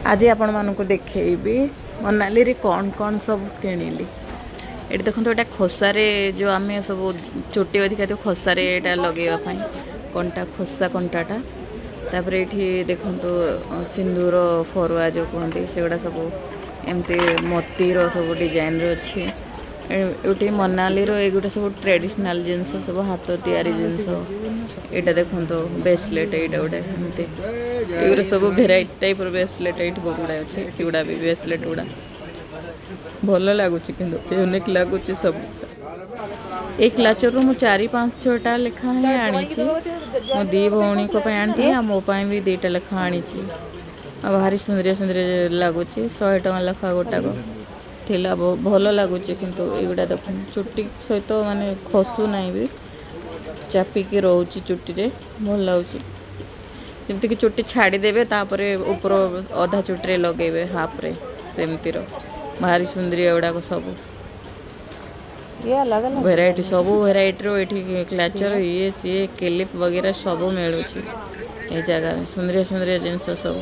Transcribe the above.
ଆଜି ଆପଣମାନଙ୍କୁ ଦେଖେଇବି ମନାଲିରେ କ'ଣ କ'ଣ ସବୁ କିଣିଲି। ଏଠି ଦେଖନ୍ତୁ, ଏଇଟା ଖୋସାରେ ଯେଉଁ ଆମେ ସବୁ ଚୁଟି ଅଧିକା ଥିବ, ଖୋସାରେ ଏଇଟା ଲଗେଇବା ପାଇଁ କଣ୍ଟା, ଖୋସା କଣ୍ଟାଟା। ତାପରେ ଏଇଠି ଦେଖନ୍ତୁ, ସିନ୍ଦୁର ଫରୁଆ ଯେଉଁ କୁହନ୍ତି, ସେଗୁଡ଼ା ସବୁ ଏମିତି ମୋତିର ସବୁ ଡିଜାଇନର ଅଛି। ଏଠି ମନାଲିର ଏଇଗୁଡ଼ା ସବୁ ଟ୍ରେଡ଼ିସନାଲ୍ ଜିନିଷ, ସବୁ ହାତ ତିଆରି ଜିନିଷ। ଏଇଟା ଦେଖନ୍ତୁ, ବ୍ରେସଲେଟ୍ ଏଇଟା ଗୋଟେ। ଏମିତି ଏଗୁଡ଼ା ସବୁ ଭେରାଇଟି ଟାଇପ୍ର ବ୍ରେସଲେଟ୍ ଏଇଠି ବହୁତ ଗୁଡ଼ାଏ ଅଛି। ଏଗୁଡ଼ା ବି ବ୍ରେସଲେଟ୍ ଗୁଡ଼ା ଭଲ ଲାଗୁଛି, କିନ୍ତୁ ୟୁନିକ୍ ଲାଗୁଛି ସବୁ। ଏଇ କ୍ଲାଚରରୁ ମୁଁ ଚାରି ପାଞ୍ଚଟା ଲେଖା ହିଁ ଆଣିଛି। ମୋ ଦୁଇ ଭଉଣୀଙ୍କ ପାଇଁ ଆଣିଥିଲି ଆଉ ମୋ ପାଇଁ ବି ଦୁଇଟା ଲେଖା ଆଣିଛି। ଆଉ ଭାରି ସୁନ୍ଦରିଆ ସୁନ୍ଦରିଆ ଲାଗୁଛି। 100 ଟଙ୍କା ଲେଖା ଗୋଟାକ ଥିଲା। ଭଲ ଲାଗୁଛି କିନ୍ତୁ। ଏଇଗୁଡ଼ା ଦେଖନ୍ତୁ, ଚୁଟି ସହିତ ମାନେ ଖସୁ ନାହିଁ ବି, ଚାପିକି ରହୁଛି ଚୁଟିରେ। ଭଲ ଲାଗୁଛି। ଯେମିତିକି ଚୁଟି ଛାଡ଼ିଦେବେ, ତାପରେ ଉପର ଅଧା ଚୁଟିରେ ଲଗେଇବେ, ହାଫ୍ରେ, ସେମିତିର। ଭାରି ସୁନ୍ଦରିଆ ଏଗୁଡ଼ାକ ସବୁ। ये अलग अलग ଭେରାଇଟି, ସବୁ ଭେରାଇଟିର ଏଠି କ୍ଲାଚର, ଇଏ ସିଏ, କ୍ଲିପ୍ ବଗେରା ସବୁ ମିଳୁଛି ଏଇ ଜାଗାରେ। ସୁନ୍ଦରିଆ ସୁନ୍ଦରିଆ ଜିନିଷ ସବୁ।